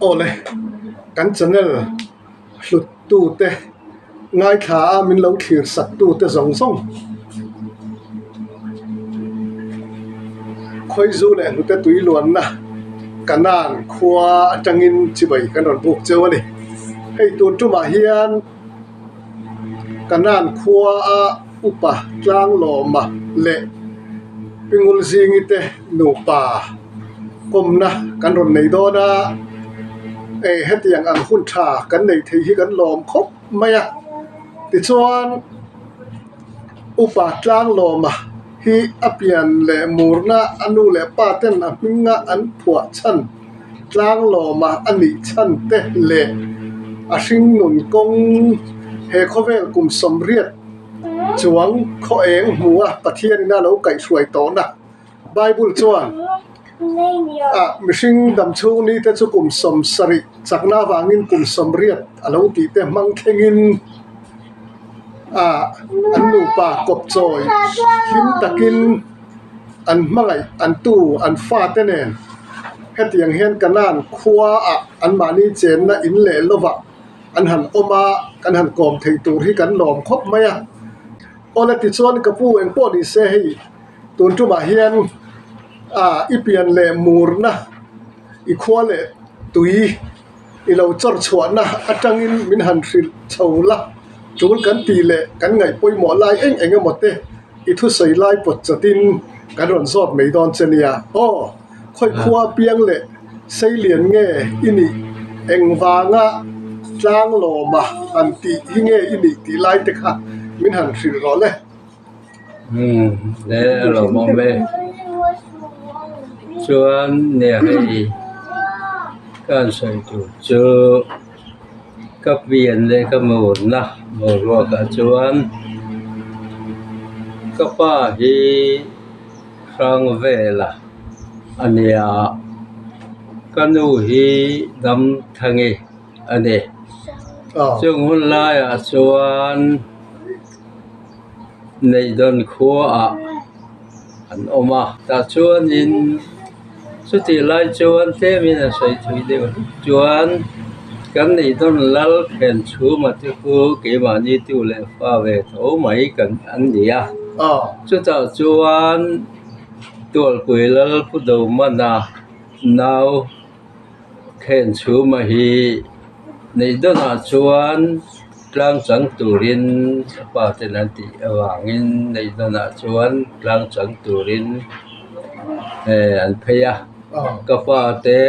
Awle, kan channel hlut tute ngaithla a min lo thlir sak tute zawng zawng Khawizu leh hnute tui luanna Kanan khua atangin chibai kan rawn buk cheu a ni. Hei tun tumah hian Kanan khua a upa Tlanglawma leh Pingul Zingi te nupa kawmna kan rawn nei dawn a, eh hetiang ang hun tha kan nei thei hi kan lawm khawp mai a. Tichuan upa Tlanglawma hi a pian leh murna a nu leh pa ten a hminga an phuah chhan Tlanglawma a nih chhan te leh a hringnun kawng he khawvel kum sawmriat chuang khaw eng hmu a Pathianin a lo kaihhruai tawhna Bible chuan ah mihring dam chhung ni te chu kum 70 chakna avangin kum 80 a lo tih te hmang thlengin ah an nupa kawp chawi hlim takin an hmangaih an tu an fate nen hetiang hian Kanan khua ah anmahni chenna in leh lovah an han awm a kan han kawm thei tur hi kan lawm khawp mai a. Awle tichuan ka pu engpawh ni se hei Tun tumah hian ah i pian leh murna i khua leh tui i lo chawr chhuahna atangin min han hrilh chho la, tul kan tih leh kan ngaih pawimawh lai eng eng emaw te i thusawi lai pawt chawtin kan rawn zawt mai dawn che nia. Aw, khawi khua piang leh seilian nge i nih engvanga tlanglawma han tih hi nge i nih tih lai te kha min han hrilh rawh le. Le a lo awm e chuan nia hei ka han sawi tur chu ka pian leh ka murna boruak ah chuan ka pa hi hrang vela a nia ka nu hi Damthangi a ni chung hun laiah chuan. Neihdawn khuaah an awm a tah chuanin chutih lai chuan tlemin a sawi thui deuh hlek chuan kan Neihdawn lal khen chhuma te khu keimahni tu leh fa ve tho mai kan an ni a chutah chuan Tualpui lal Pu Domana nau Khen chhuma hi Neihdawnah chuan tlang chang turin a pa ten an tih avangin Neihdawnah chuan tlang chang turin eh an phei a ka pa te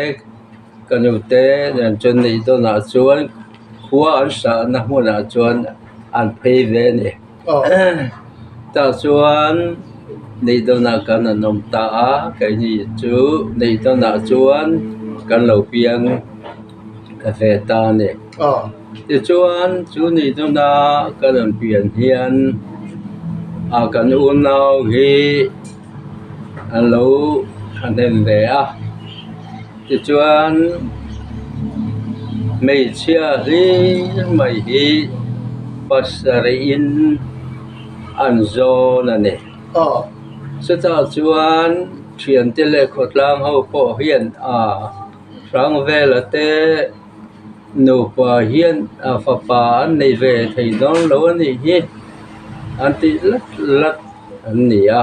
ka nu te nen chuan Neihdawnah chuan khua an sahna hmunah chuan an phei ve a ni tah chuan Neihdawnah kan an awm ta a keini chu Neihdawnah chuan kan lo piang ve ta a ni. Tichuan chu Neihdawna ka rawn pian hian ah kan unau hi an lo thahnem ve a tichuan hmeichhia hlir mai hi pasarih in an zawn a ni. Chutah chuan thiante leh khawtlang ho pawh hian ah hrang vela te nupa hian a fapa an nei ve thei dawn lo a nih hi an tih lat lat an ni a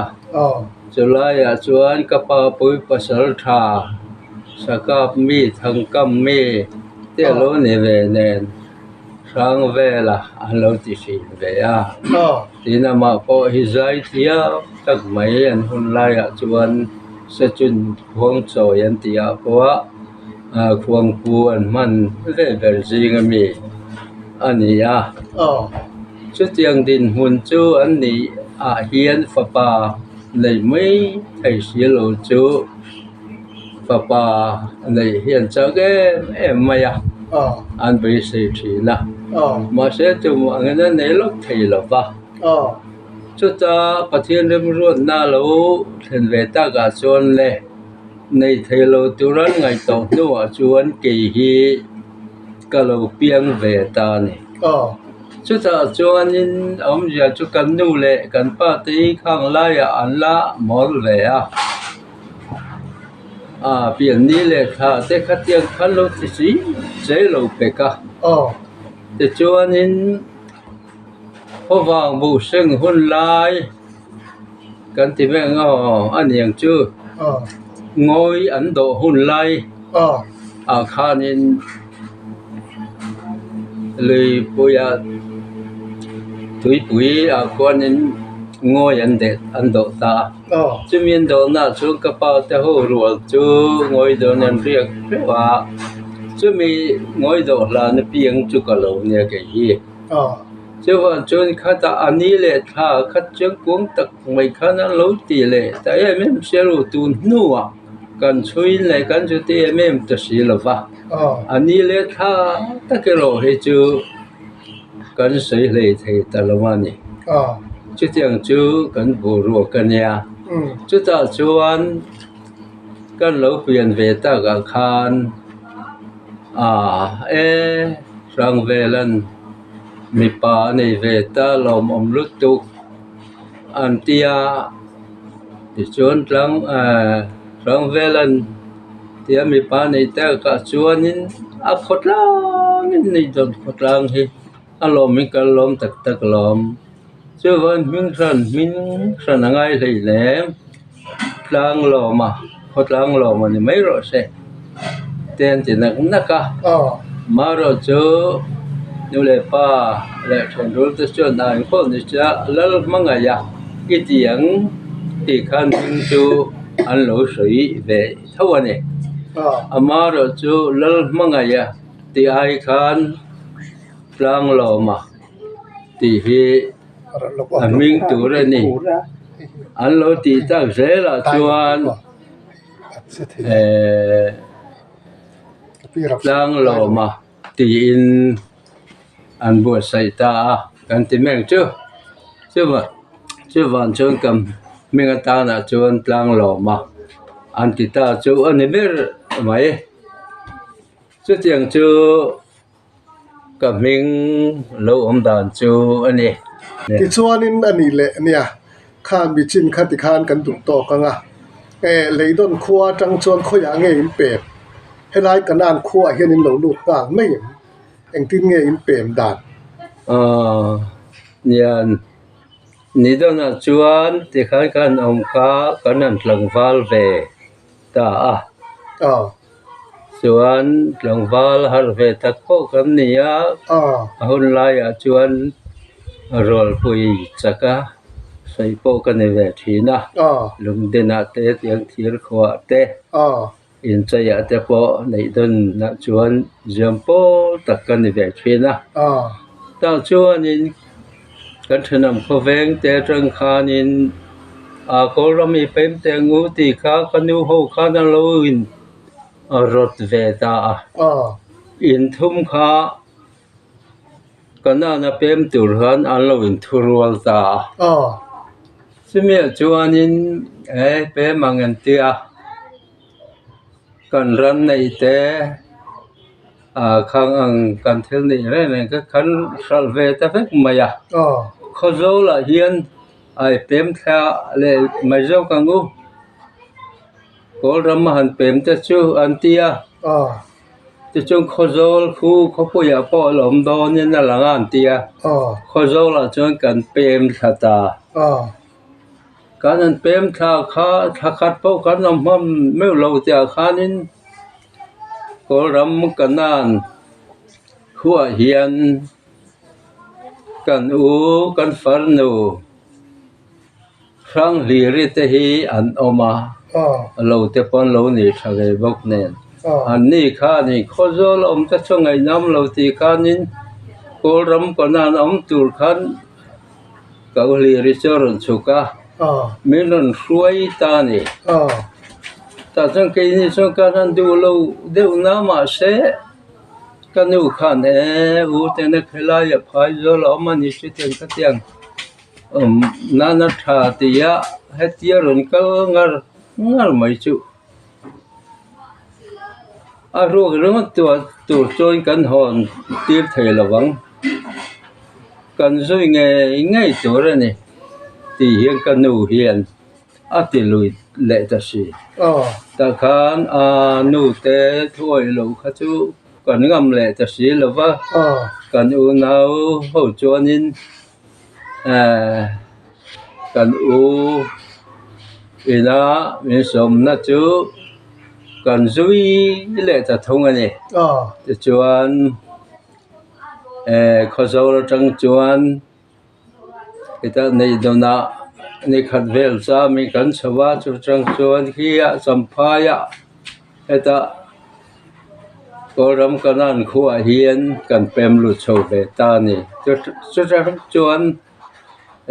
chulaiah chuan ka pa pui pasal tha sakap mi thangkam mi te a lo ni ve nen hrang vela an lo ti thin ve a tin amah pawh hi zai thiam tak mai an hun laiah chuan sechhun khuangchawi an tih ah pawh a. Ah khuangpu an hman ve ber zing a mi a ni a chutiang dinhmun chu an nih ah hian fapa nei mai thei si lo chu fapa neih hian chak em em mai a an beisei thin a mahse tumah angin a nei lawk thei lo va chuta Pathian remruatna lo thlen ve takah chuan le. Nei thei lo tur an ngaih tawh hnuah chuan kei hi ka lo piang ve ta a ni. Chutah chuanin awmzia chu kan nu leh kan pa te hi khang laiah an la mawl ve a. A pian ni leh thla te khatiang khan lo ti si che lo pek a. Tichuanin khawvang buh seng hun lai kan ti vek ang aw a niang chu ngawi an dawh hun lai ah khanin luipuia tuipui ah khuanin ngawi an deh an dawh ta a. Chumi an dawhnaah chuan ka pa te ho rual chu ngawi dawn an riak hreuh a, chumi ngawi dawh hlan apiang chu ka lo nia kei hi. Chuvang chuan khatah a ni leh thla khat chuan kuang tak mai khan an lo ti leh ta em em sia ru tun hnuah kan chhuin leh kan chu ti em em ta si lo va, a ni leh thla tak erawh hi chu kan sawi hlei thei ta lo a ni. Chutiang chu kan boruak a nia. Chutah chuan kan lo pian ve takah khan ah e Hrangvelan mipa a nei ve ta lawmawm lutuk an tia tichuan tlang eh Hrangvelan tia mipa a neih takah chuanin a khawtlangin nei dawn khawtlang hi a lawmin kan lawm tak tak lawm. Chuvan hming hran hming hran a ngai hlei hle. Tlang lawm a, khaw tlang lawm a ni mai rawh se. Te an ti nak nak a. Marawh chu nu leh pa leh thian rul te chuan a engpawh ni se a lal hmangaih a i ti ang tih khan hming chu an lo sawi ve tho a ni. Amarawh chu lal hmangaih a tih ai khan tlang lawm a. Tih hi a hming tur a ni. An lo tih tak zelah chuan ehh Tlanglawma tiin an buatsaih ta a kan ti mek chu. Chuvang chuan ka hming atanah chuan Tlanglawma an ti ta chu a ni ber mai. Chutiang chu. Ka hming lo awm dan chu a ni. Tichuanin a nih leh nia, khan mi chin kha tikhan kan duh tawk ang a, e Leidawn khua atang chuan khawiah nge in pem? Helai Kanan khuaah hian in lo lut nghal mai em? Engtin nge in pem dan? Aw, nia, Nidawnah chuan tikhan kan awm kha kan han tlangval ve ta a. Aw. Chuan tlangval harh ve tak pawh kan ni a, a hun laiah chuan rualpui chak a sawi pawh ka ni ve thin a, lungdenah te tiang thir khuah te incheiah te pawh neih dawnah chuan ziam pawl tak ka ni ve thin a. Tah chuanin kan thenawm khawveng te atang khanin ah Kawlrami pemte ngu tih kha ka nu ho khan a lo in rawt ve ta a. In thum kha Kanana pem tur khan an lo in thu rual ta a. Chumi ah chuanin he pem ang an tia kan ram neih te. Ah khang ang kan thil neih reng reng kha kan hralh ve ta vek mai a Khawzawlah hian a pem thla leh mai zawk ang u kawl ram a han pem te chu an ti a tichuan Khawzawl khu khawpuiah pawh a la awm dawnin a lang a an ti a Khawzawlah chuan kan pem thla ta kan han pem thla kha thla khat pawh kan awm hman meuh lo tih ah khanin. Kawlram Kanan khuaah hian kan u kan farnu Hranghliri te hi an awm a, lo te pawh an lo ni tha ve bawk nen. Anni khanin Khawzawl a awm te chu ngaihnawm lo tih khanin Kawlram Kanan awm tur khan ka u Hliri chu a rawn chhuk a, min rawn hruai ta a ni. Tah chuan keini chuan ka han duh lo deuh na mahse ka nu khan e u tena khelai a phai zawl a awm a ni chutiang khatiang awm nana tha tia hetia rawn kal ngar ngar mai chu a ruak ringawt tur chuan kan hawn tir thei lo vang. Kan zui ngei ngei tur a ni tih hian ka nu hian a ti lui leh ta si. Tah khan a nu te thuawih loh kha chu kan ngam leh ta si lo va, kan unau ho chuanin kan u ina min sawmna chu kan zui leh ta thung a ni. Tichuan Khawzawl atang chuan Heta neih dawnah ni khat vel cham in kan chho a chu chang chuan khi ah champhai ah heta kawlram kanan khuaah hian kan pem lut chho ve ta a ni chu chang chuan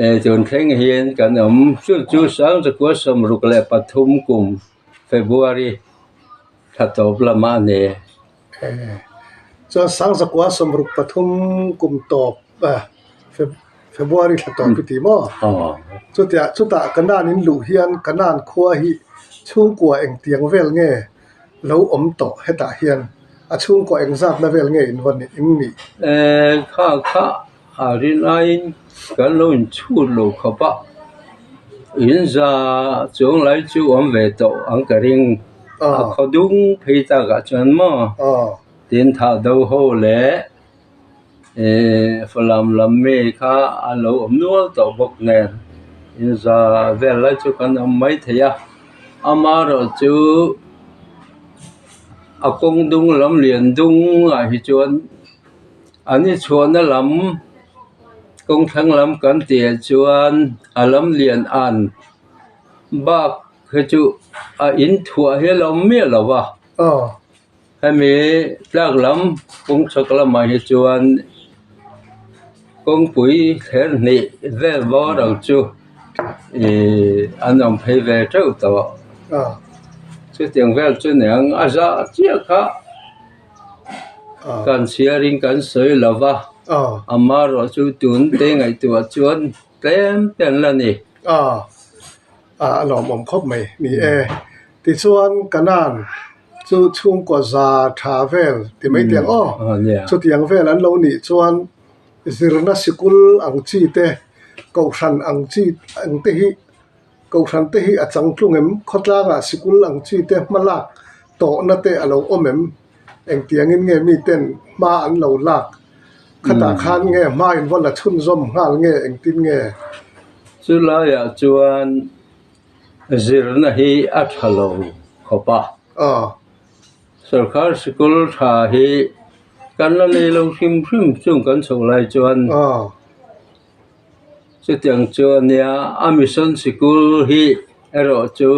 eh tun thleng hian kan awm chu chu sangchakua 63 kum February thla tawp lamah a ni. Chuan sangchakua 63 kum tawp. February thla tawp i ti maw? Chutiah chutah Kanan in luh hian Kanan khua hi chhungkua engtiang vel nge lo awm tawh hetah hian a chhungkua engzatna vel nge in va in nih? Kha kha a rin aiin kan lo inchhut lo khawp a, in za chuang lai chu awm ve tawh ang ka ring a khaw dung phei takah chuan maw tin thah do ho leh Falam lam mi kha a lo awm nual tawh bawk nen inza vel lai chu kan awm mai thei a amaherawh chu a kawng dung lam lian dung ah hi chuan an inchhuahna lam kawng thlang lam kan tih ah chuan a lam lian an bak hi chu a inthuah hi a lo awm miah lo va. Hemi tlak lam kawng chhak lamah hi chuan kawngpui thler hnih vel bawr ang chu ihh an awm phei ve teuh tawh chutiang vel chu niang a zah chiah kha kan chhiarin kan sawi lo va amaherawh chu tun te ngaihtuah chuan tlem te an la ni. A lawmawm khawp mai ni e. Tichuan Kanan chu chhungkaw za tha vel ti mai tiang aw. Chutiang vel an lo nih chuan zirna sikul ang chi te, kohhran ang chi ang te hi kohhran te hi a changtlung em? Khawtlangah sikul ang chi te hma lak tawhna te a lo awm em? Engtiangin nge miten hma an lo lak? Khatah khan nge hma in va la chhunzawm nghal nge engtin nge? Chu laiah chuan zirna hi a tha lo khawp a. Sorkar sikul tha hi kan la nei lo hrim hrim chung kan chhoh lai chuan chutiang chu a nia a mission sikul hi erawh chu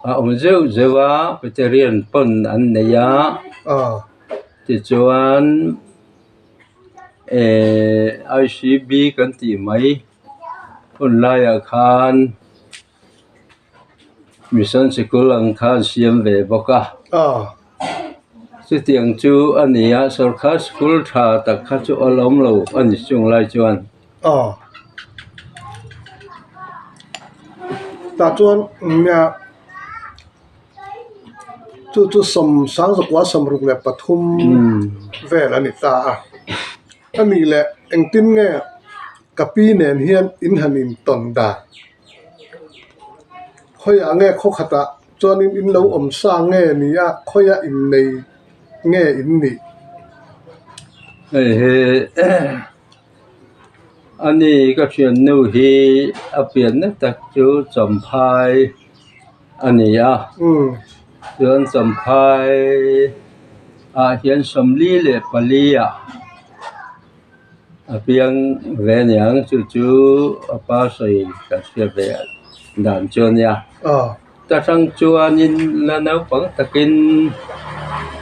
a awm zeuh zeuh a veterian pawn an nei a tichuan. Ehh ICB kan tih mai hun laiah khan mission sikul ang khan siam ve bawk a chutiang chu a ni a sawrkar sikul tha tak kha chu a la awm lo a ni chung lai chuan. Tah chuan nia. Chu chu sawm sang zakua 63 vel a ni ta a. A nih leh engtin nge ka pi nen hian in han intawn dan? Khawiah nge khaw khatah chuanin in lo awm sa nge ni a, khawiah innei nge in nih? Hei hi a ni ka thiannu hi a pianna tak chu Champhai. a ni a chuan champhai ah hian 44 ah a piang ve a niang chu chu a pa sawi kan hriat ve dan chu a nia ta tang chuanin la naupang takin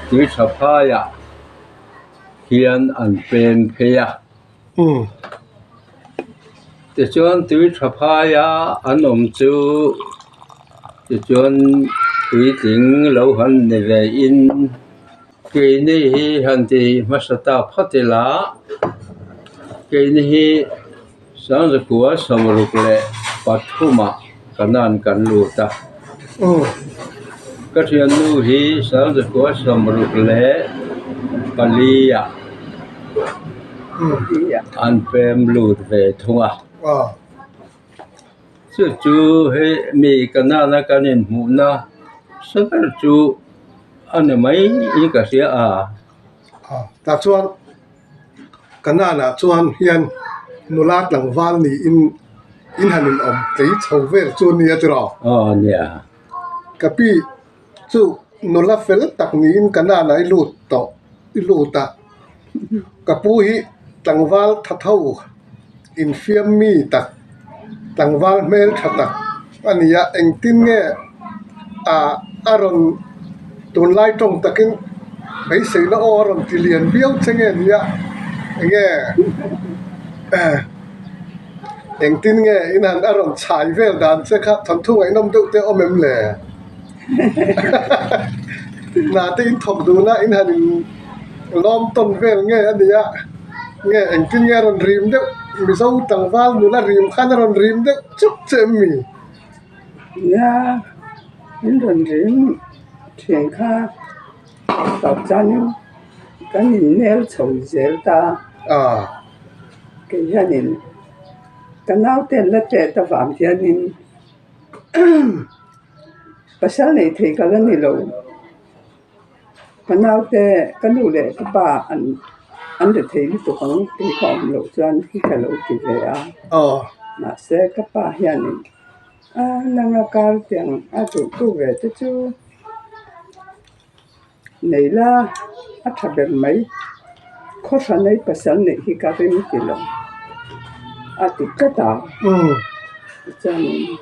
tui tha phaiah hian an pem phei a. Tichuan tui tha phaia an awm chu tichuan puitling lo han ni ve in keini hi han ti hmasa ta phawt ila keini hi 1963 ah kanan kan lut a ka thiannu hi 1964 ah. An pem lut ve thung a. Chu chu hei mi ka nana kan inhmuhna Hmasa ber chu a ni mai in ka hria a. Tah chuan Kanaan-ah chuan hian nula tlangval niin in han inawm tlei chho vel chu a nia tiraw? Aw nia. Ka pi chu nula fel tak niin Kanaan-ah i lut tawh, i lut a. Ka pu hi tlangval tha tho, infiam mi tak, tlangval hmel tha tak a ni a, engtin nge a rawn tunlai tawng takin beiseina aw a rawn ti lian viau che nge ni a, enge engtin nge in han a rawn chhai vel dan che kha thawnthu ngaihnawm deuh te awm em le? Hna te in thawk dun a, in han in lawm tawn vel nge a nia, nge engtin nge a rawn rim deuh, Mizo tlangval nula rim khan a rawn rim deuh chuk che em mi? Nia, in rawn rim thin kha tawp chuanin kan innel chho zel ta. Kei hianin ka naute an la tet avang hianin. Pasal nei thei ka la ni lo. Ka naute ka nu leh ka pa an an ri thei lutuk ang tih ka awm loh chuan hi ka lo ti ve a. Mahse ka pa hianin a nanga kar tiang a duhtu ve te chu nei la a tha ber mai. Khawhra nei pasal neih hi ka ring ti lo a ti tlat a. Tichuanin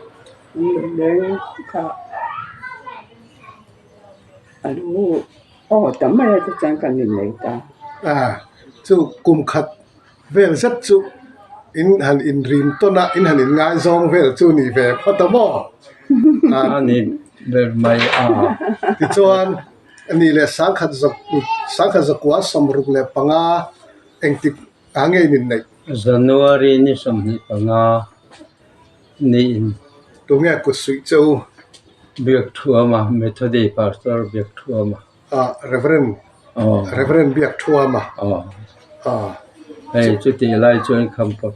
an lo leng kha a lo aw ta mai a tichuan kan innei ta. A chu kum khat vel zet chu in han inrim tawn a, in han inngaizawng vel chu ni ve phawt a maw? A ni ber mai a. Tichuan, ni leh sangkhat za sangkhat zakua 65 engtik ah nge in inneih? January ni 25 niin. Tunge kut suih che u? Biakthuama, Methodi Pastor Biakthuama. Ah Reverend Reverend Biakthuama. Aw. Hei chutih lai chuan Khampa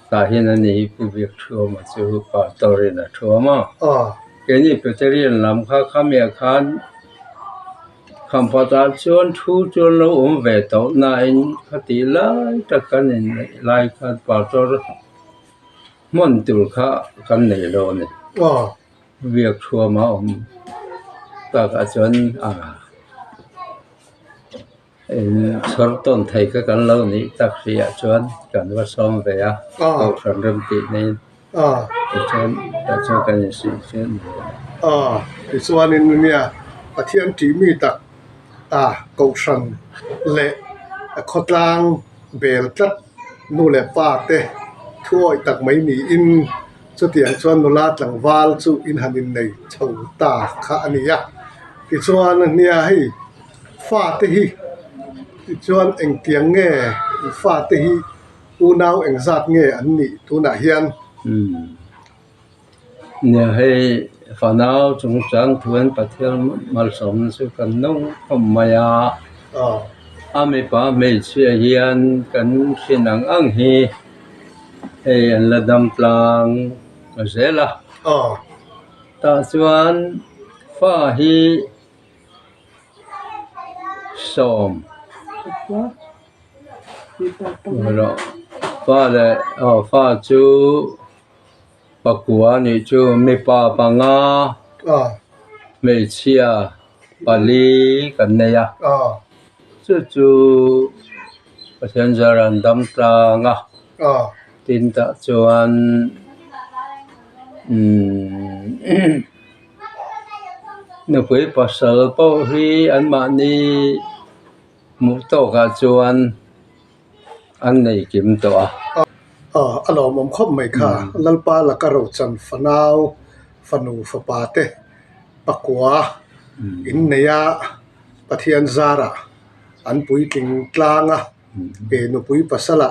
tah hian a ni Pu Biakthuama chu Pastor in a thuam a. Keini Presbyterian lam kha khamiah khan Khampa tah chuan thu chuan lo awm ve tawh nain khatih lai tak kan inneih lai khan Pastor hman tur kha kan nei lo a ni. Biakthuama awm takah chuan a inchhawr tawn thei kha kan lo nih tak hrih ah chuan kan va sawm ve a kohhran rem tih neiin tichuan tah chuan kan insuih chu a ni a. Tichuanin nia Pathian tih mi tak a kohhran leh khawtlang bel tlat nu leh pa te thuawih tak mai niin Chutiang chuan nula tlangval chu in han innei chho ta kha a ni a. Tichuan nia hei fate hi tichuan engtiang nge fate hi unau engzat nge an nih tunah hian? Nia hei fanau chungchang thuan Pathian malsawmna chu kan nung khawp mai a. A mipa hmeichhia hian kan hrin ang ang hi. Hei an la dam tlang zel a. Tah chuan fa hi sawm fa leh aw fa chu pakua nih chu mipa panga hmeichhia pali kan nei a chu chu Pathian zar an dam tlang a tin tah chuan umm nupui pasal pawh hi anmahni hmuh tawkah chuan an nei kim tawh a. A lawmawm khawp mai kha Lalpa laka rochan fanau fanu fapa te pakua inneia Pathian zarah an puitling tlang a, he nupui pasala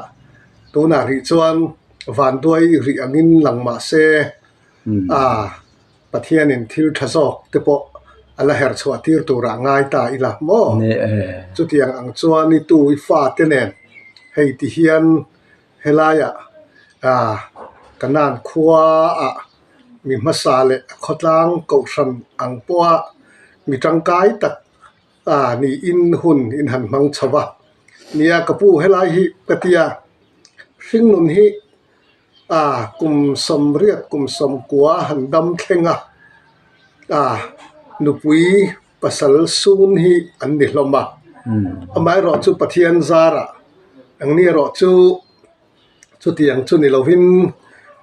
tunah rih chuan vanduai rih angin lang mah se a Pathianin thil tha zawk te pawh a la herh chhuah tir turah ngai ta ila maw? Chutiang ang chuan i tu i fate nen hei ti hian helaiah Kanan khuaah mi hmasa leh khawtlang kohhran ang pawha. mi tangkai tak a niin hun in han hmang chho a. Nia ka pu helai hi ka tia hringnun hi a kum sawmriat kum sawmkua han dam thleng a, a nupui pasal sun hi an ni hlawm a. Amaherawh chu Pathian zarah engni erawh chu Chutiang chu ni lovin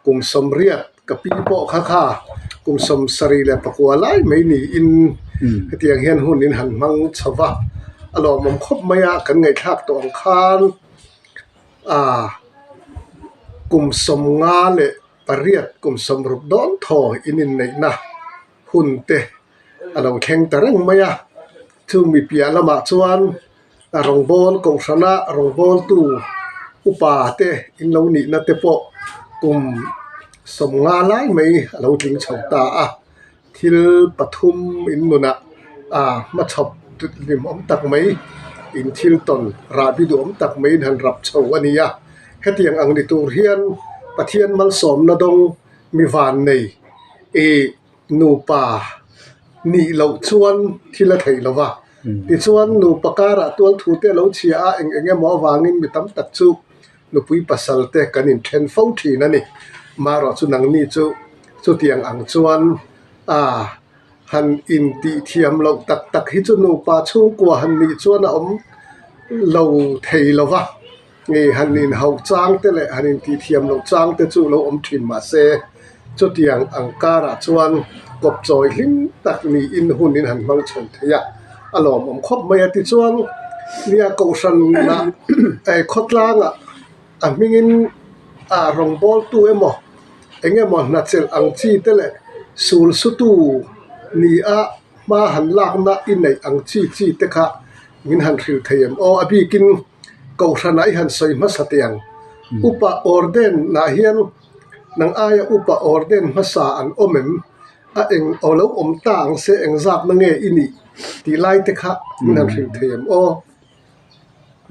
kum 80 ka pi pawh kha kha kum 74 lai mai niin hetiang hian hun in han hmang chho va, a lawmawm khawp mai a, kan ngaihthlak tawh ang khan ah kum 58 kum 60 dawn thaw in inneihna hun te a lo thleng ta reng mai a, chumi piah lamah chuan A rawngbâwl kohhrana rawngbâwltu upa te in lo nihna te pawh kum 50 lai mai a lo tling chho ta a, thil pathum in nunah a hmachhawp hlim awm tak mai in thil tawn rahbi duhawm tak mai in han rap chho a ni a, hetiang ang ni tur hian Pathian malsawmna dawng mi vannei ih Nupa nih loh chuan thil a theih lo va, tichuan nupa karah tual thu te a lo chhia a, eng eng emaw avangin mi tam tak chu nupui pasal te kan inthen fo thin a ni. Marawh chu nangni chu chutiang ang chuan a han intih thiam loh tak tak hi chu nupa chhungkua han nih chuan a awm lo thei lo va, Nge han inhauh chang te leh han intih thiam loh chang te chu lo awm thin mah se, chutiang ang karah chuan kawp chawi hlim tak niin hun in han hmang chho thei a, a lawmawm khawp mai a. Tichuan, nia kohhranah khawtlangah a hmingin a rawngbawltu emaw eng emaw hnachelh ang chi te leh sul sutu ni a hma han lakna i neih ang chi chi te kha min han hrilh thei em aw? A bikin. Kohhranah i han sawi hmasa teh ang. Upa Orden ah hian nang aia upa Orden hmasa an awm em? A eng aw lo awm ta ang se eng zatna nge i nih tih lai te kha min han hrilh thei em aw?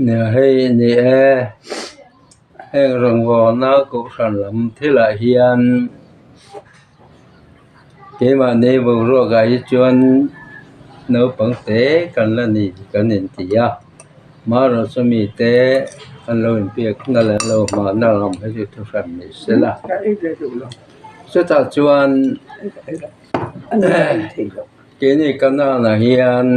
Nia hei ni e, heng rawngbawlna kohhran lam thilah hian keimahni boruakah hi chuan naupang te kan la ni kan inti a. Marawh chu mite an lo inpiak na leh an lo hmahna lam hi chu thuhran ni se la. Chutah chuan keini Kanaan-ah hian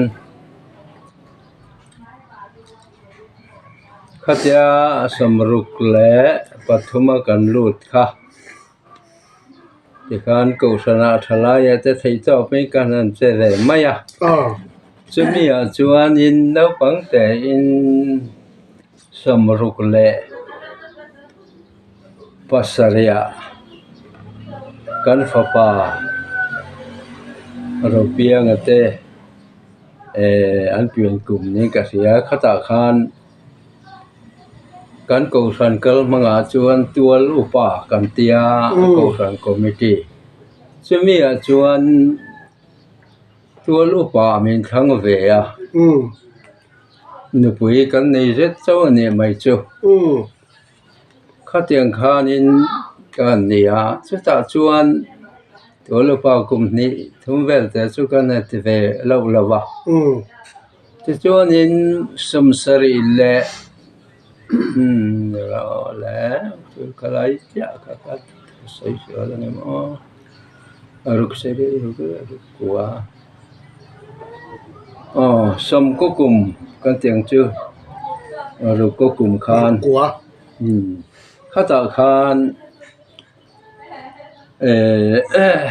khatia 63 a kan lut kha. Tikhan kohhranah thalaia te theih tawp mai khan an che ve mai a. Chumi ah chuanin naupang tein 67 ah kan fapa Ropianga te eh an pian kum niin ka hria khatah khan. Kan kohhran kal hmangah chuan tual upa kan tia a kohhran committee chumi ah chuan tual upa min thlang ve a nupui kan nei zet chauh a nih mai chu khatiang khanin ka han ni a chutah chuan tual upa kum hnih thum vel te chu ka han ti ve loh lo va. Tichuanin 70 leh leh ka lai chiah kha ka sawi sual a ni maw ruk sarih ruk ruk kua aw sawmkaw kum kan tih ang chu rukkaw kum khan khatah khan eh.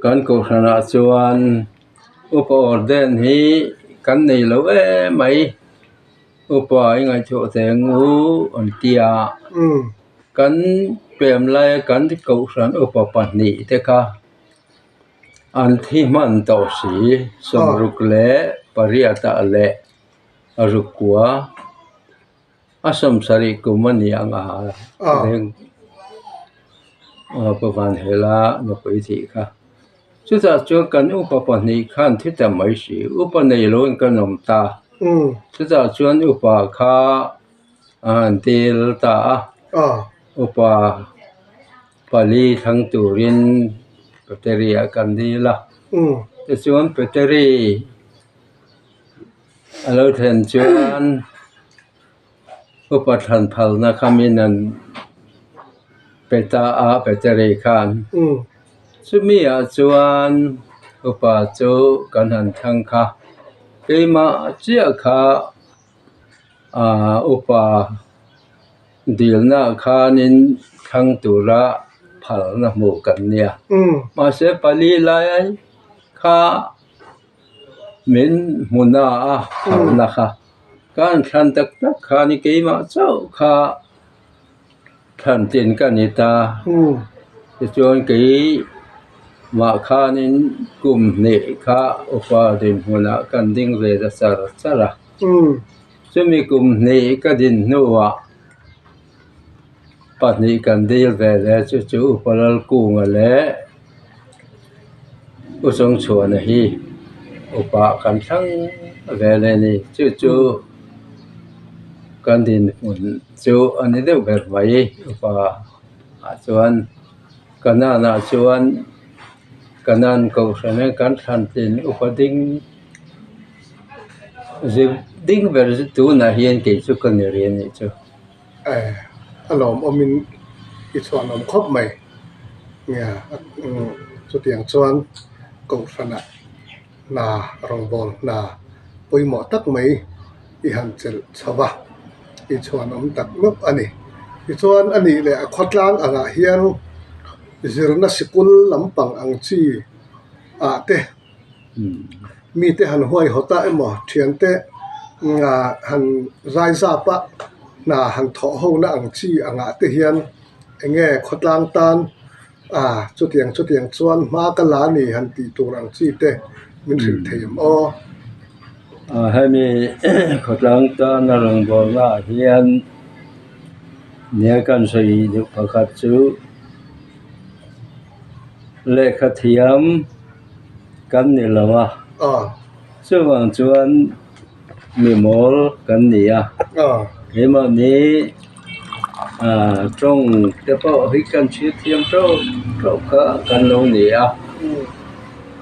Kan kohhranah chuan upa orden hi kan nei lo em mai upa i ngaihtuah teh ang u an ti a kan pem laia kan kohhran upa pahnih te kha an thi hman tawh si 68 ah leh a rukua. A 70 kum a ni ang a pa van hela nupui tih kha chutah chuan kan upa pahnih khan thi ta mai si upa nei lo in kan awm ta chutah chuan upa kha a han tel ta a upa pali thlang turin. Peteri ah kan dil a. Tichuan Peteri a lo thlen chuan upa thlan phalna kha min an pe ta a Peteri khan. Chumi ah chuan upa chu kan han thlang kha keimah chiah kha ah upa dilna khanin thlang tura phalna hmuh kan nia. Mahse pali lai kha min hmu na a phalna kha ka han thlan tak tak khan keimah chauh kha thlan tin ka ni ta. Tichuan keimah khanin kum hnih kha upa dinhmunah kan ding ve ta char char a. Chumi kum hnih ka din hnuah pahnih kan dil ve leh chu chu Upa Lalkunga leh U Chawngchhuana hi upa kan thlang ve leh a ni. Chu chu kan dinhmun chu a ni deuh ber mai upa ah chuan Kanan ah chuan Kanan kohhran hian kan thlan tlin upa ding zir ding ber chu tunah hian kei chu ka ni rih a nih chu. Eh a lawmawmin i chhuanawm khawp mai nia chutiang chuan kohhranah hna rawngbâwl hna pawimawh tak mai i han chelh chho va i chhuanawm tak meuh a ni. Tichuan a nih leh a khawtlang angah hian zirna sikul lampang ang chi ah te Mite han huaihawt a emaw thiante han zai zap a hna han thawh ho na ang chi angah te hian eng nge khawtlang tan ah chutiang chutiang chuan hma ka la ni han tih tur ang chi te min hrilh thei em aw. Hemi khawtlang tana rawngbawlna ah hian nia kan sawi duh pakhat chu lehkha thiam. Kan ni lo a, chuvang chuan mi mawl kan ni a, keimahni tawng te pawh hi kan chhiat thiam tawk tawk kha kan lo ni a,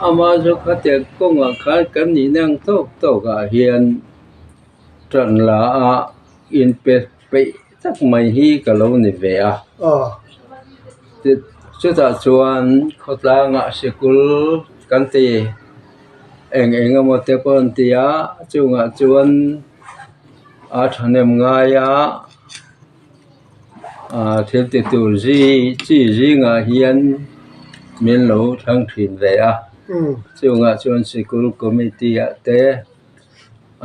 ama chu khatiang kawngah khan kan nihna ang tawk tawk ah hian tan la a inpe peih tak mai hi ka lo ni ve a. Chutah chuan khawtlangah sikul kan ti eng eng emaw te pawh an ti a chungah chuan a thahnem ngai a ah thil ti tur chi chi zingah hian min lo thlang thin ve a chungah chuan sikul committee ah te.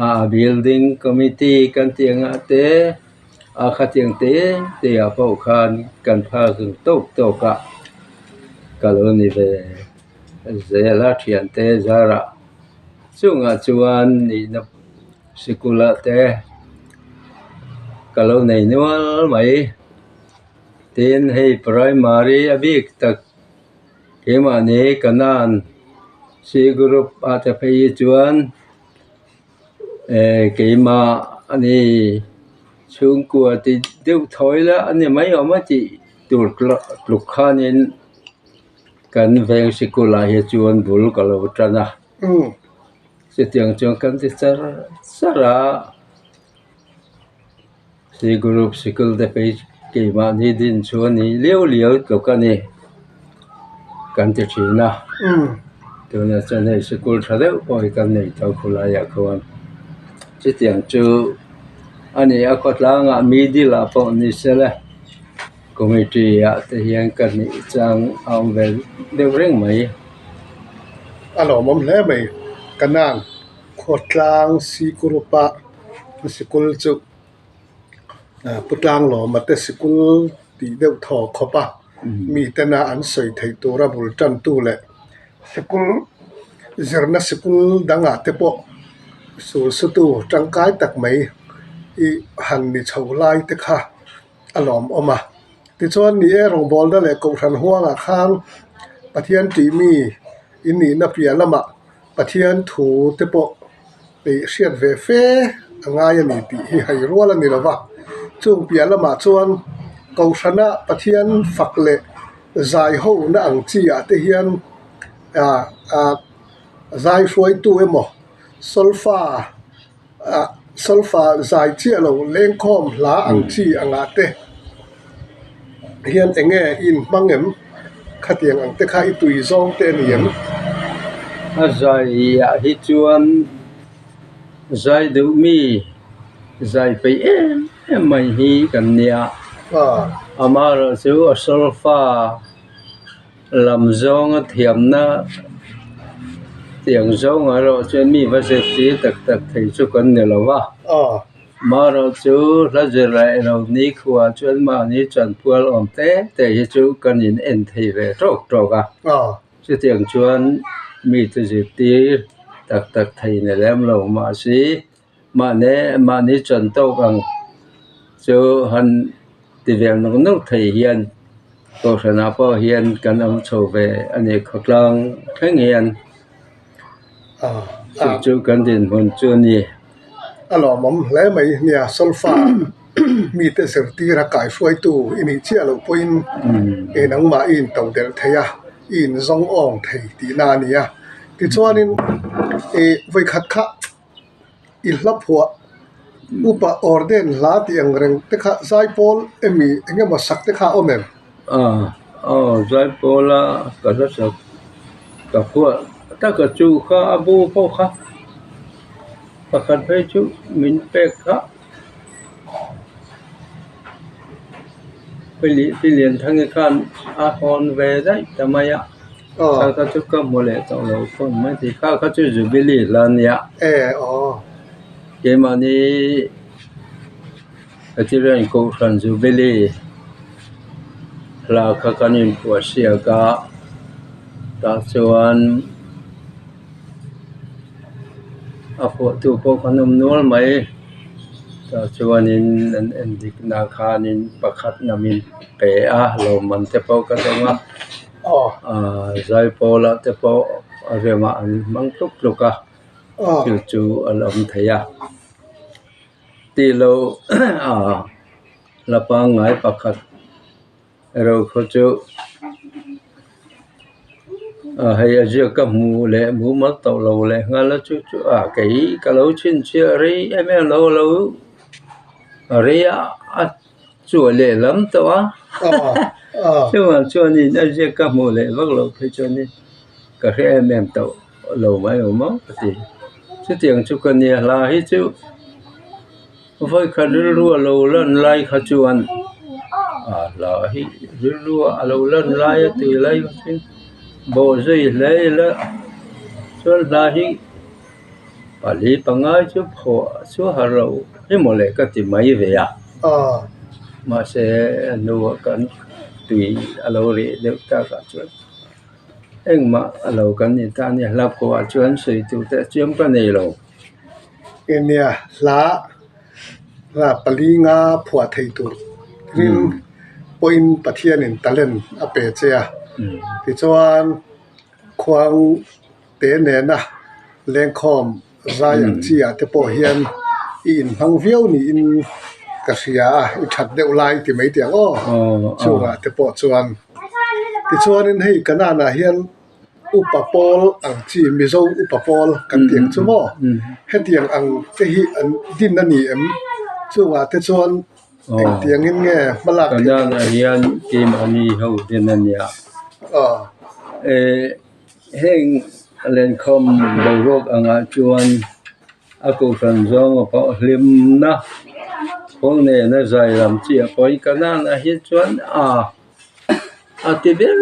Ah building committee kan tih angah te a khatiang te te ah pawh khan kan phak ang tawk tawk a ka lo ni ve zel a thiante zarah chungah chuan nihna sikul ah te ka lo nei nual mai tin hei primary a bik tak. Keimahni Kanan C group ah te phei hi chuan eh keimah a ni chhungkua ti deuh thawi la a ni mai awm a tih tur tluk khanin kan veng sikul ah hi chuan bul ka lo tan a chutiang chuan kan ti char char a. C group sikul te phei keimahni din chu a ni liau liau tluk a ni kan ti thin a tunah chuan hei sikul tha deuh pawh hi kan nei tho khulaiah khuan chutiang chu a ni a khawtlangah middle ah pawh ni sela committee ah te hian ka nih chang a awm ve deuh reng mai. A lawmawm hle mai Kanan khawtlang C group a. Sikul chu Pu Tlanglawma te sikul tih deuh thaw khawp a miten a an sawi theih tura bul tantu leh sikul zirna sikul dangah te pawh sul sutu tangkai tak mai ih han ni chho lai te kha a lawmawm a tichuan ni e rawngbawlna leh kohhran huangah khan Pathian tih mi in nihna piah lamah Pathian thu te pawh. Eih hriat ve fe a ngai a ni tih hi hai rual a ni lo va, chung piah lamah chuan Kohhrana Pathian fak leh zai ho na ang chi ah te hian Ah zai hruaitu emaw solfa ah solfa zai chiah lo lengkhawm hla ang chi angah te hian eng nge i inhmang em? Khatiang ang te kha i tui zawng te a ni em? A zai ah hi chuan zai duh mi zai peih em em mai hi kan nia. Amaherawhchu a solfa Lam zawnga thiamna tiang zawngah erawh chuan mi va zirtir tak tak thei chu kan ni lo va. Amaherawh chu hla zir leh lo ni khuah chuan mahni chanpual awm te te hi chu kan in en thei ve tawk tawk a. Chutiang chuan mite zirtir tak tak thei ni lem lo mahse Mahni mahni chuan tawk ang chu han ti vel nawk nawk thei hian kohhranah pawh hian kan awm chho ve a ni khawtlang thleng hian chu chu kan dinhmun chu a ni. A lawmawm hle mai nia solfa mite zirtir a kaihruaitu i nih chiah loh pawhin eng nangmah i intoh delh thei a, i inzawng awng thei tihna a ni a. Tichuanin ih vawikhat kha. I hla phuah upa orden hla tih ang reng te kha zaipawl emi eng emaw sak te kha a awm em? Aw aw zaipawl a ka hla sak ka phuah taka chu kha a bu pawh kha pakhat phei chu min pek kha Pi Lianthanga khan a hawn ve daih ta mai a. Kha kha chu ka hmu leh tawh lo khawp mai tih kha kha chu Jubilee hla a nia. Keimahni Pathian Kohhran Jubilee hla kha kan inphuah siak a tah chuan a phuahtu pawh kan awm nual mai tah chuanin an endik na khanin pakhat namin pe a lawmman te pawh ka dawng a. Zaipawl ah te pawh a remah an hmang tluk tluk a chu chu a la awm thei a tih loh la pangngai pakhat erawh khaw chu hei a ziak ka hmu leh mumal tawh lo leh nghal a chu chu a kei ka lo chhinchhiah rei em em lo lo rei a. Chu a lehlam tawh a, chuvang chuanin a ziak ka hmuh leh vak loh phei chuanin ka hre em em tawh lo mai awm ang ka ti. Chutiang chu ka nia hla hi chu vawikhat rilru a lo lan lai kha chuan a hla hi rilru a lo lan lai a tih lai kha chuan bawh zui hle ila chuan hla hi Pali pangai chu phuah chu har lo emaw le ka ti mai ve a. Mahse a hnuah kan tui a lo reh deuh takah chuan engmah a lo kan ni ta a ni. Hla phuah chuan sawi tur te chiam ka nei lo. Nia hla hla pali nga phuah thei tur rin pawhin Pathianin talent a pe che a. Tichuan khuang. Te nena lengkhawm zai ang chi ah te pawh hian i inhmang viau niin ka hria a, i that deuh lai ti mai tih ang aw chungah te pawh chuan. Tichuanin hei Kanan ah hian upa pawl ang chi Mizo upa pawl kan tih ang chu maw hetiang ang te hi an din a ni em? Chungah te chuan engtiangin nge hmalak theih? Kanan ah hian keimahni ho din a nia. Heng lenkhawm boruak angah chuan a kohhran zawnga pawh hlimna kawng nena zai lam chi a pawi ka nana hi chuan a a ti ber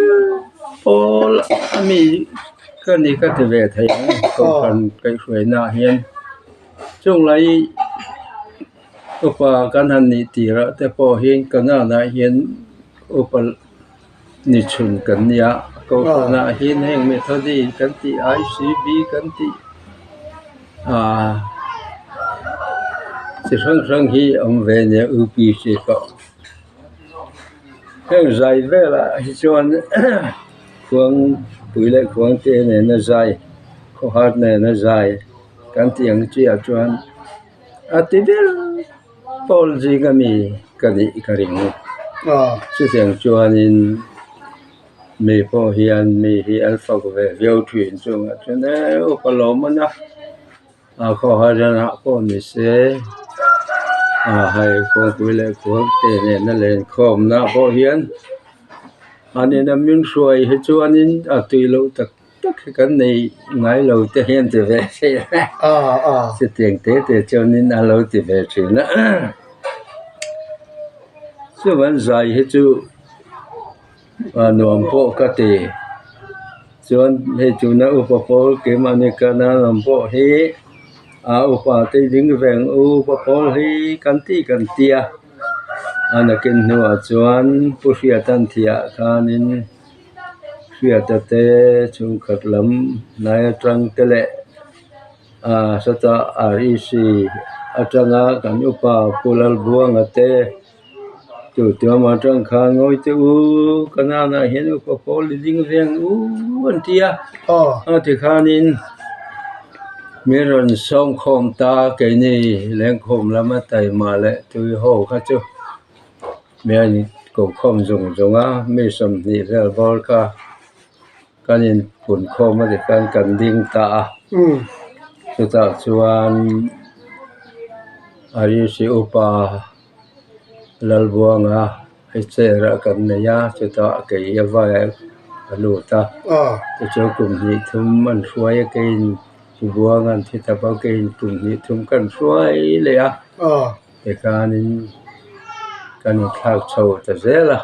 pawl a mi ka ni ka ti ve thei ang kohhran kaihhruaina ah hian chunglai upa kan han nih tirah te pawh hi ka nana hian upa. Ni chhun kan nia, kohhranah hian heng Methodi kan tih, ICB kan tih ah chi hrang hrang hi a awm ve nia UPC pawh. Heng zai velah hi chuan khuang pui leh khuang te nena zai, khawhar nena zai kan tih ang chiah chuan a ti ber. Pawl zinga mi ka nih ka ring. Chutiang chuanin Mi pawh hian mi hi an fak ve viau thin chungah chuan e upa lawm a nia a khawhar zanah pawh ni se a hei kawngpui leh kuang te nena lenkhawmna pawh hian an ina min hruai hi chuanin a tui loh tak tak hi kan nei ngai lo te hian ti ve thin a chutiang te te chuanin a lo ti ve thin a chuan zai hi chu. A nuam pawh ka ti. Chuan hei tuna upa pawl keimahni kana lam pawh hi a upa te ding veng u upa pawl hi kan ti kan ti a. A nakin hnuah chuan Pu Hriata'n thiah khanin Hriata te chhungkhat lam hnai atang te leh a sawta REC atanga kan upa Pu Lalbuanga te. Chu tuam atang khan ngawi teh u ka nanah hian upa pawl i ding veng u an ti a a ti khanin min rawn sawm khawm ta keini lengkhawm lama taima leh tui ho kha chu mi a in ko khawm zung zung a mi 20 vel bawr kha kan in pun khawm a ti khan kan ding ta a chutah chuan Arisi upa. Lalbuanga hei chair ah kan nei a chutah kei a vai a lut a tichuan kum hnih thum an hruai a keiin Pu Buanga an thi ta bawk a keiin kum hnih thum kan hruai leh a tikhanin kan inthlak chho ta zel a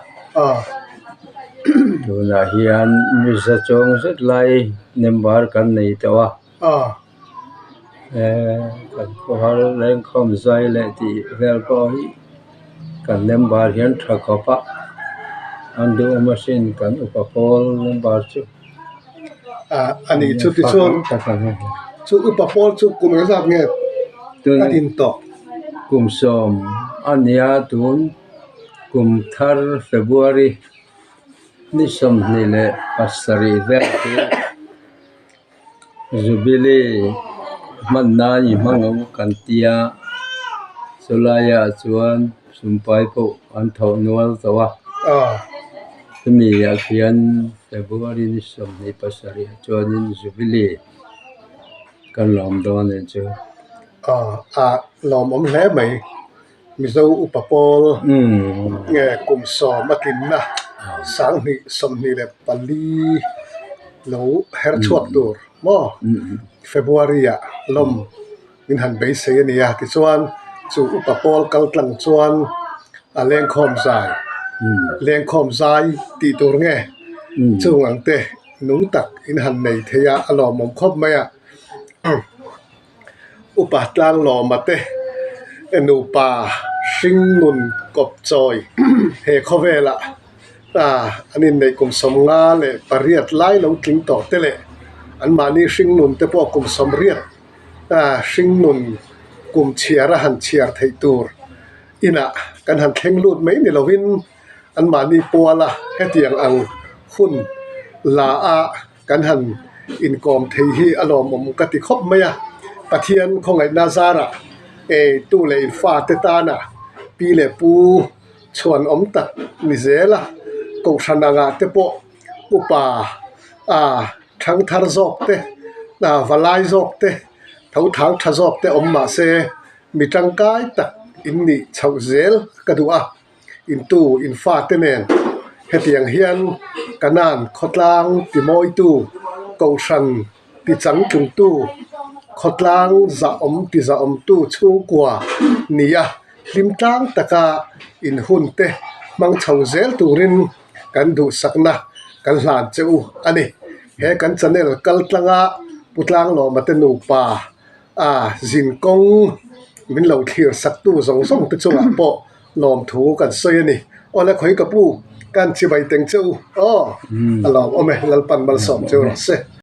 tunah hian mi za chuang zet lai member kan nei tawh a. Kan khawhar lengkhawm zai leh tih vel pawh hi kan member hian tha khawp a an duhawm asin kan upa pawl member chu. A ni chu tichuan chu upa pawl chu kum engzat nge a din tawh? Kum 10 a nia tun kum thar February ni 27 vel chu. Jubilee hman nan i hmang ang kan tia chulaiah chuan sumpai pawh an thawh nual tawh a chumi ah khian February ni 27 ah chuanin Jubilee kan lawm dawn a ni chu. A lawmawm hle mai Mizo upa pawl nge kum 10 a tlinna 2024 lo her chhuak tur maw February ah lawm min han beisei a ni a tichuan chu upa pawl kal tlang chuan a lengkhawm zai lengkhawm zai tih tur nge chung ang te nung tak in han nei thei a a lawmawm khawp mai a. Upa Tlanglawma te nupa hringnun kawp chawi he khawvelah an inneih kum 58 lai lo tling tawh te leh anmahni hringnun te pawh kum 80 hringnun kum chhiar a han chhiar theih tur inah kan han thleng lut mai ni lovin anmahni puala hetiang ang hun la a. Kan han inkawm thei hi a lawmawm ka ti khawp mai a, Pathian khawngaihna zarah eitu leh infate tana pi leh pu chhuan awm tak ni zel a, kohhran angah te pawh upa a thangthar zawk te, valai zawk te, tho thang tha zawk te awm mah se mi tangkai tak in nih chhoh zel ka duh a. Intu infate nen hetiang hian Kanan khawtlang timawitu, Kohhran tichangtlungtu, khawtlang zahawm tizahawmtu chhungkua nia hlim tlang taka inhunte hmang chho zel turin kan duhsakna kan hlan che u a ni. He kan channel kal tlanga Pu Tlanglawma te nupa a zinkawng min lo thlir saktu zawng zawng te chungah pawh lawmthu kan sawi a ni. Awle khawi ka pu, kan chibai teng che u aw, a lawm awm e, Lalpan malsawm cheu rawh se.